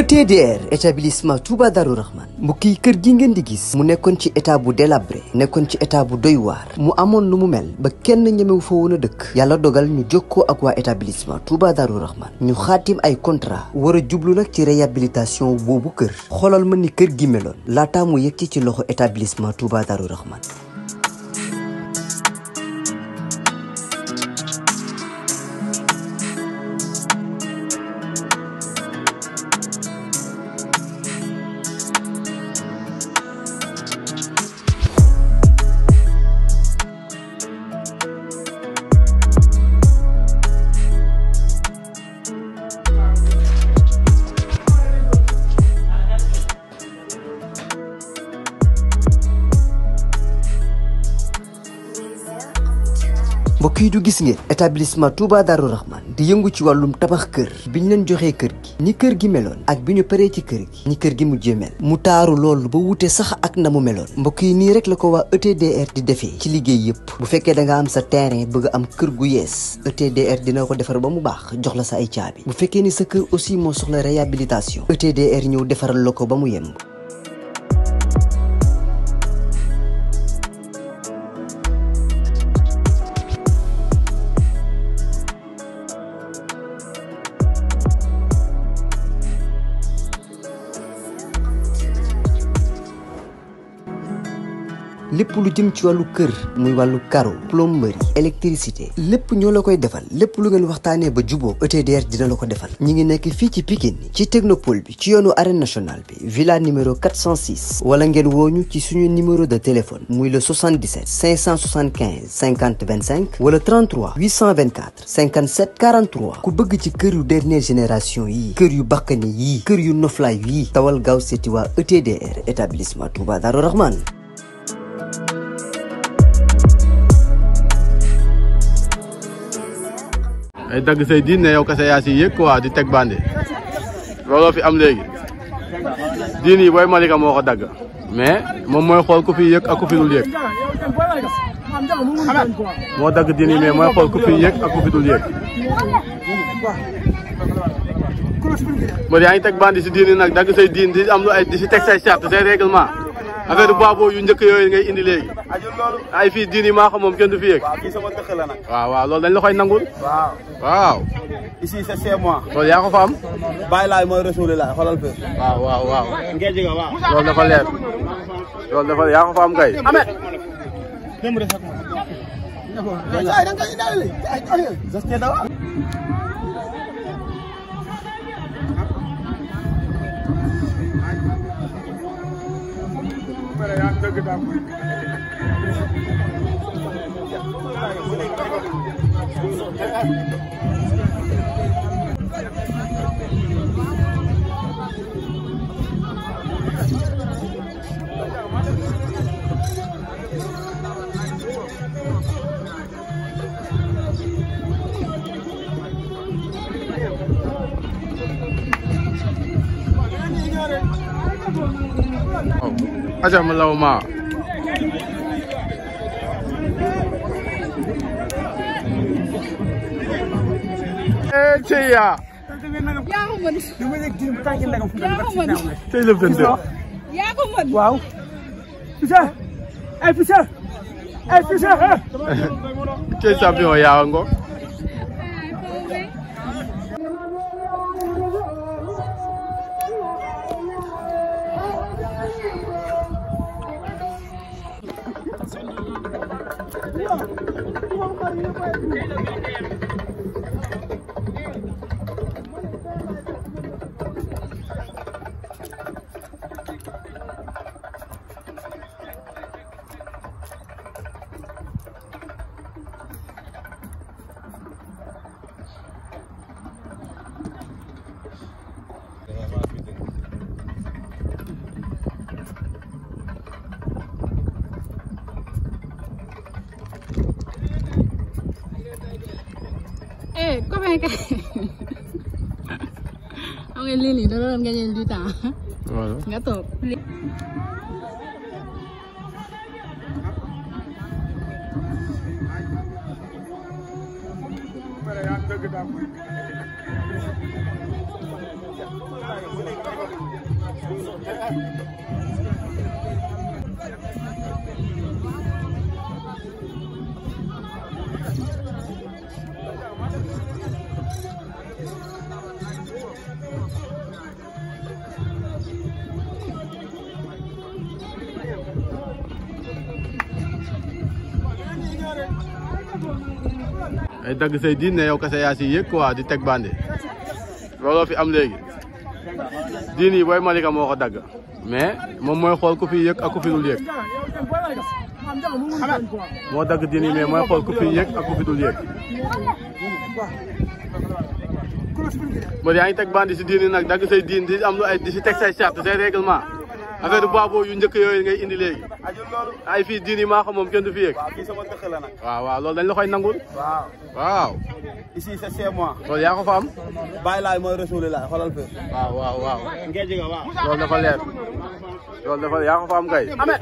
ETDR établissement Touba Darou Rahman mbokk yi kër gi ngeen di gis mu nekkoon ci état bu délabré nekkoon ci état bu doy waar mu amoon lu mu mel ba kenn ñemewu fa woon a dëkk yàlla dogal ñu jokkoo ak waa établissement Touba Darou Rahman ñu xaatim ay contrat war a jublu nag ci réhabilitation boobu kër xoolal ma ni kër gi meloon laataa mu yegg ci loxo établissement Touba Darou Rahman. mbokk yi du gis ngeen établissement Touba Darou Rahman di yëngu ci wàllum tabax kër bi ñu leen joxee kër gi ni kër gi meloon ak bi ñu paree ci kër gi ni kër gi mujjee mel mu taaru loolu ba wute sax ak na mu meloon mbokk yi nii rek la ko waa ETDR di defee ci liggéey yëpp bu fekkee da nga am sa terrain bëgg am kër gu yees ETDR dina ko defar ba mu baax jox la sa ay caabi bu fekkee ni sa kër aussi moo soxla réhabilitation ETDR ñëw defaral la ko ba mu yemb. lépp lu jëm ci wàllu kër muy wàllu carreau plomberie électricité lépp ñoo la koy defal lépp lu ngeen waxtaanee ba juboo ETDR dina la ko defal ñi ngi nekk fii ci Pikine ci technopole bi ci yoonu arène nationale bi villa numéro 406 wala ngeen wooñu ci suñu numéro de téléphone muy le 77 575 50 25 wala 33 824 57 43 ku bëgg ci kër yu dernière génération yii kër yu bakkane yii kër yu noflaay yii tawal gaaw seeti waa ETDR établissement Touba Darou Rahman. ay dagg say diin ne yow kese yaa si yëg quoi di teg bandi looloo fi am léegi diin yi booy Malika moo ko dagg mais moom mooy xool ku fi yëg ak ku fi dul yëg moo dagg diin yi mais mooy xool ku fi yëg ak ku fi dul yëg mbër yaa ngi teg bandi si diin yi nag dagg say diin di am lu ay di si teg say charte say règlement affaire baaboo yu njëkk yooyu ngay indi léegi ay fii diin yi maa xam moom kenn du fi yëg waaw loolu dañ la koy nangul waaw ici c'est chez moi loolu yaa ko fa am bàyyi laay mooy Rasulullah xoolal fi waaw loolu dafa leer loolu dafa yaa ko fa am kay ame aja ma law ma ciya yaa ko mën. tey lëf dënd yaa ko mën. waaw Fissel ay Fissel ay Fissel kay champion yaa ngo copain kay xam nga lii da doon gagner du temps nga toog ay dagg say diin ne yow kese yaa si yëg quoi di teg bandi looloo fi am léegi diin yi booy Malika moo ko dagg mais moom mooy xool ku fi yëg ak ku fi dul yëg moo dagg diin yi mais mooy xool ku fi yëg ak ku fi dul yëg mbër yaa ngi teg bandi si diin yi nag dagg say diin di am lu ay di si teg say charte say règlement affaire baaboo yu njëkk yooyu ngay indi léegi ay fii diin yi maa xam moom kenn du fi yëg waaw waaw loolu dañ la koy nangul waaw ici c'est chez moi loolu yaa ko fa am bàyyi laay mooy Rasulullah xoolal fi waaw waaw waaw loolu dafa leer loolu dafa yaa ko fa am kay ame